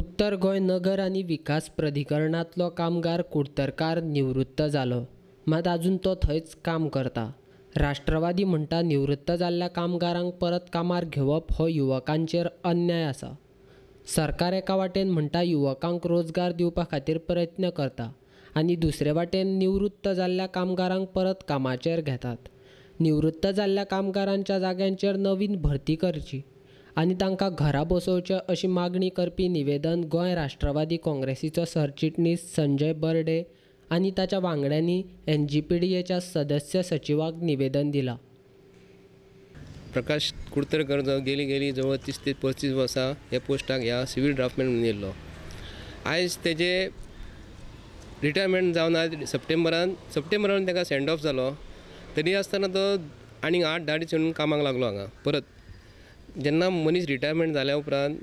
उत्तर गोंय नगर आनी विकास प्राधिकरणांतलो कामगार कुडतरकार निवृत्त जालो, मात आजून तो थंयच काम करता. राष्ट्रवादी म्हणटा निवृत्त जाल्ल्या कामगारांक परत कामार घेवप हो युवकांचेर अन्याय आसा. सरकार एका वाटेन म्हणटा युवकांक रोजगार दिवपा खातीर प्रयत्न करता आनी दुसरे वाटेन निवृत्त जाल्ल्या कामगारांक परत कामाचेर घेतात. निवृत्त जाल्ल्या कामगारांच्या जाग्यांचेर नवीन भरती करची आनी तांकां घरा बसोवचें अशी मागणी करपी निवेदन गोंय राष्ट्रवादी काँग्रेसीचो सरचिटणीस संजय बर्डे आनी ताच्या वांगड्यांनी एनजीपीडीएच्या सदस्य सचिवाक निवेदन दिलां. प्रकाश कुडतरकर जो गेली जवळ 30 ते 35 वर्सां ह्या पोस्टाक ह्या सिव्हील ड्राफ्टमॅन म्हणून येयल्लो. आयज तेजे रिटायरमेंट जावन आज सप्टेंबरान ताका सेंड ऑफ जालो. तरी आसतना तो आनीक 8-10 दीस येवन कामाक लागलो हांगा परत. जेन्ना मनीस रिटायरमेंट जाल्या उपरांत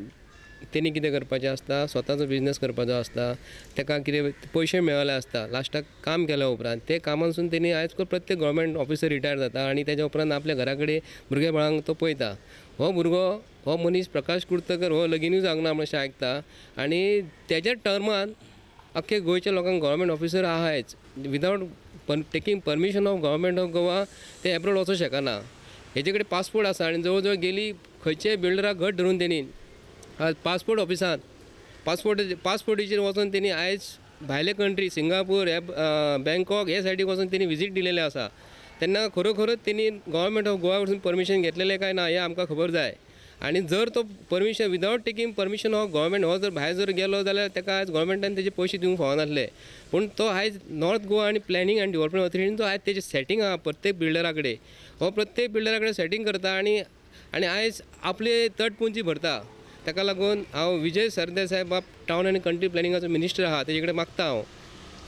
तेणी कितें करपाचें आसता, स्वताचो बिजनेस करपाचो आसता, ताका कितें पयशे मेळिल्ले आसता लास्टाक काम केल्या उपरांत. ते कामांसून तेणी आयज प्रत्येक गव्हर्मेंट ऑफिसर रिटायर जाता आनी तेज्या उपरांत आपल्या घरा कडेन भुरगे बाळांक तो पळयता. हो भुरगो, हो मनीस प्रकाश कुडतरकर हो लगीनूय जावंक ना म्हणून आयकता आनी तेज्या टर्मान अख्खे गोंयच्या लोकांक गव्हर्मेंट ऑफिसर आहायच without taking permission of government of Goa ते एब्रोड वचूंक शकना. हेजे कडेन पासपोर्ट आसा आनी जवळ जवळ गेली खंयच्याय बिल्डराक घट धरून तेणी आज पासपोर्ट ऑफिसांत पासपोर्टीचेर वचून तेणी आयज भायले कंट्री सिंगापूर, बँकॉक हे सायडीक वचून तेणी विजीट दिलेले आसा. तेन्ना खरोखरच तेणी गव्हर्मेंट ऑफ गोवा वचून परमिशन घेतलेलें काय ना हें आमकां खबर जाय. आनी जर तो permission without taking permission of government हो जर भायर जर गेलो जाल्यार ताका आयज गव्हर्मेंटान तेजे पयशे दिवंक फावनासले. पूण तो आयज नॉर्थ गोवा आनी प्लॅनिंग आनी डेव्हलपमेंट ऑथॉरिटीन तो आयज तेजें सेटींग आहा प्रत्येक बिल्डरा कडेन. हो प्रत्येक बिल्डरा कडेन सेटींग करता आनी आनी आयज आपले तटपुंजी भरता. ताका लागून हांव विजय सरदेसाय बाब टावन आनी कंट्री प्लॅनिंगाचो मिनिस्टर आहा तेजे कडेन मागता हांव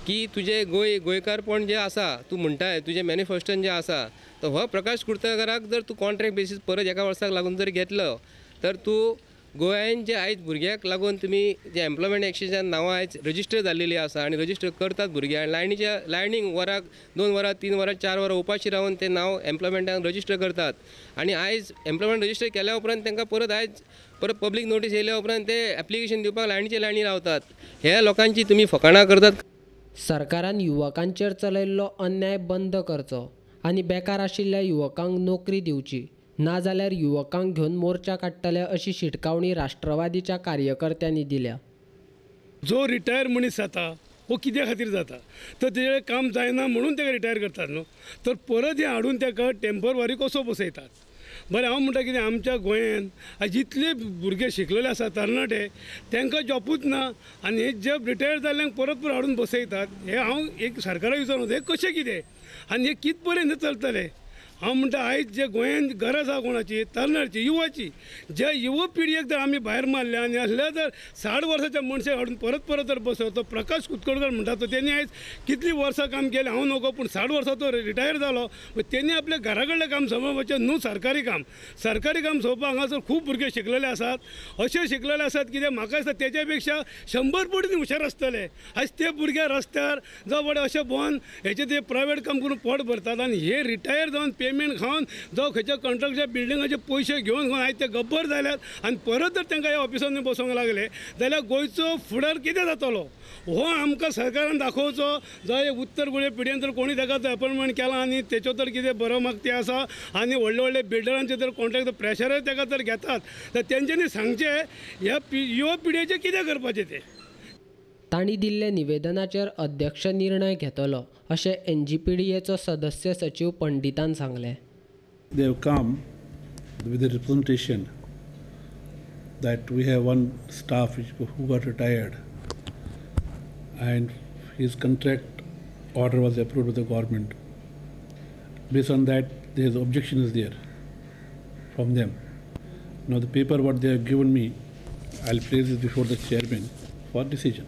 की तुजें गोंयकारपण जें आसा तूं म्हणटाय तुजें मॅनिफेस्टोन जें आसा तो हो प्रकाश कुडतरकाराक जर तूं कॉन्ट्रॅक्ट बेसीस परत एका वर्साक लागून जर घेतलो तर तूं गोंयान जे आयज भुरग्याक लागून तुमी जे एम्प्लॉयमेंट एक्सचेंजान नांवां आयज रजिस्टर जाल्लेली आसा आनी रजिस्टर करतात भुरगे आनी लायनीच्या लायनींग वराक 2 वरां 3 वरां 4 वरां उपाशी रावन ते नांव एम्प्लॉयमेंटान रजिस्टर करतात आनी आयज एम्प्लॉयमेंट रजिस्टर केल्या उपरांत तांकां परत आयज परत पब्लीक नोटीस येयल्या उपरांत ते एप्लिकेशन दिवपाक लायनीचे लायनी रावतात. ह्या लोकांची तुमी फकाणां करतात. सरकारान युवकांचेर चलयल्लो अन्याय बंद करचो आनी बेकार आशिल्ल्या युवकांक नोकरी दिवची, नाजाल्यार युवकांक घेवन मोर्चा काडटले अशी शिटकावणी राष्ट्रवादीच्या कार्यकर्त्यांनी दिल्या. जो रिटायर मनीस जाता हो कित्या खातीर जाता तर तेजें काम जायना म्हणून ताका रिटायर करतात न्हू. तर परत हें हाडून ताका टेम्पररी कसो बसयतात. बरें, हांव म्हणटा कितें आमच्या गोंयांत आयज जितले भुरगे शिकलेले आसा तरणाटे तांकां जॉबूच ना आनी हे जे रिटायर जाल्ल्यांक परत परत हाडून बसयतात. हें हांव एक सरकाराक विचारून हें कशें कितें आनी हें कित पर्यंत चलतलें. हांव म्हणटा आयज जे गोंयांत गरज आसा कोणाची, तरणाट्याची, युवाची. जे युवा पिळगेक जर आमी भायर मारल्या आनी असल्या जर 60 वर्साच्या मनशाक हाडून परत परत जर बसयलो तो प्रकाश कुडतरकर म्हणटा तो तेणी आयज कितलीं वर्सां काम केलें हांव नको, पूण 60 वर्सां तो रिटायर जालो. तेणी आपल्या घरा कडलें काम सांबाळपाचें न्हू सरकारी काम. सरकारी काम सोंपपाक हांगासर खूब भुरगे शिकलेले आसात, अशे शिकलेले आसात कितें म्हाका दिसता तेच्या पेक्षा 100 पटीन हुशार आसतले. आयज ते भुरगे रस्त्यार जावं बरे अशे भोंवन हेचे ते प्रायवेट काम करून पोट भरतात आनी हे रिटायर जावन पेमेंट खावन जावं खंयच्या कॉन्ट्रॅक्टच्या बिल्डिंगाचे पयशे घेवन घेवन आयज ते गब्बर जाल्यात आनी परत जर तांकां ह्या ऑफिसांनी बसोवंक लागले जाल्यार गोंयचो फुडार कितें जातलो हो आमकां सरकारान दाखोवचो. जावं उत्तर गोंय पिढयेन जर कोणी ताका अपॉयंटमेंट केलां आनी तेचो तर कितें बरो मागती आसा आनी व्हडले व्हडले बिल्डरांचे जर कॉन्ट्रॅक्ट प्रेशरय ताका जर घेतात तर तेंच्यांनी सांगचें ह्या युवा पिढयेचें कितें करपाचें तें. तांणी दिल्ल्या निवेदनाचेर अध्यक्ष निर्णय घेतलो अशें एनजीपीडीएचो सदस्य सचिव पंडितान सांगलें. They have come with the representation that we have one staff who got retired and his contract order was approved by the government. Based on that, there is objection is there from them. Now the paper what they have given me, I'll place it before the chairman for decision.